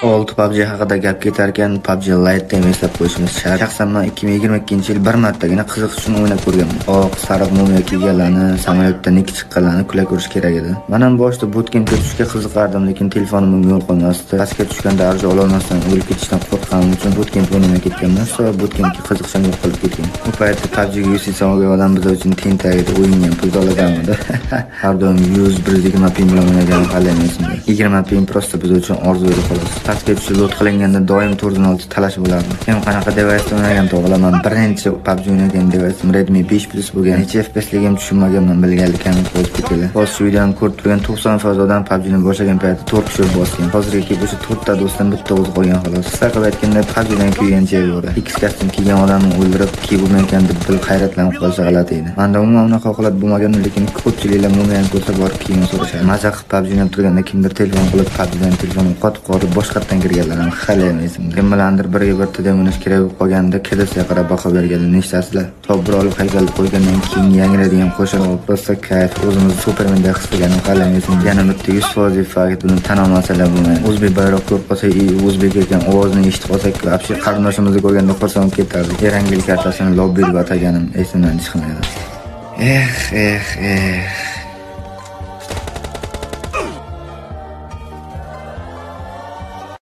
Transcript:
Old PUBG haqida gap ketarkan, PUBG Lite'ni ham eslab qo'yishimiz shart. Shaxsan men 2022-yil bir martagina qiziq uchun o'ynab ko'rganman. Oq, sariq mumiya kiyganlarni, samolyotda nik chiqqanlarni kula ko'rish kerak edi. Men ham boshida bootcampga tushishga qiziqardim, lekin telefonim unga yo'l qo'ymasdi. Pastga tushganda оружие ololmasdan o'lib ketishdan qo'rqqanim uchun bootcamp o'ynamay ketganman. Sonra bootcampga qiziqishim yo'qolib ketgan. U paytda PUBGga 180 olgan odam biz uchun tentak edi, o'yinga ham pul to'laganmidi. Har doim 100, 120 ping bilan o'ynaganim hali ham esimda. 20 ping просто biz uchun orzu edi, xolos. Pastga tushib loot qilinganda doim 4 6 talash bo'lardi. Kim qanaqa device o'ynagan to'g'ri, man birinchi PUBG o'ynagan device'im Redmi 5 Plus bo'lgan. Necha FPSligim tushunmaganman, bilganlikani qo'yib ketdilar. Hozir shu videoni ko'rib turgan 90% odam PUBGni boshlagan paytda 4 kishi bosgan. Hozirga kelib o'sha to'rtta do'stdan bitta o'zi qolgan, xolos. Qisqa qilib aytganda, PUBGdan kuygancha yo'q. X kostyum kiygan odamni o'ldirib, kiyib bo'lmayotgan deb bilib hayratlanib qolsa g'alati edi. Manda umuman unaqa holat bo'lmagan, lekin ko'pchiliklar mumiyani ko'rsa borib kiyim so'rashadi. Maza qilib PUBG o'ynab turganda kimdir telefon qilib, PUBGdan telefonim qotib qolib, boshqatdan kirganlar ham hali ham esimda. Kim bilandir birga bir TDM o'ynash kerak bo'lib qolganda KDSga qarab baho berganlar nechtasizlar? Top bir olib haykalni qo'ygandan keyin yangraydigan qo'shiq, просто kayf, o'zimizni supermendek his qilganim hali ham esimda. Yana bitta 100% fakt, buni tan olmasalar bo'lmaydi. O'zbek bayroq ko'rib qolsak, o'zbek ekan, ovozini eshitib qolsak, вообще qarindoshimizni ko'rganda xursand bo'lib ketardik. Erangel kartasini lobbi deb ataganim esimdan chiqmaydi. Eh, eh, eh.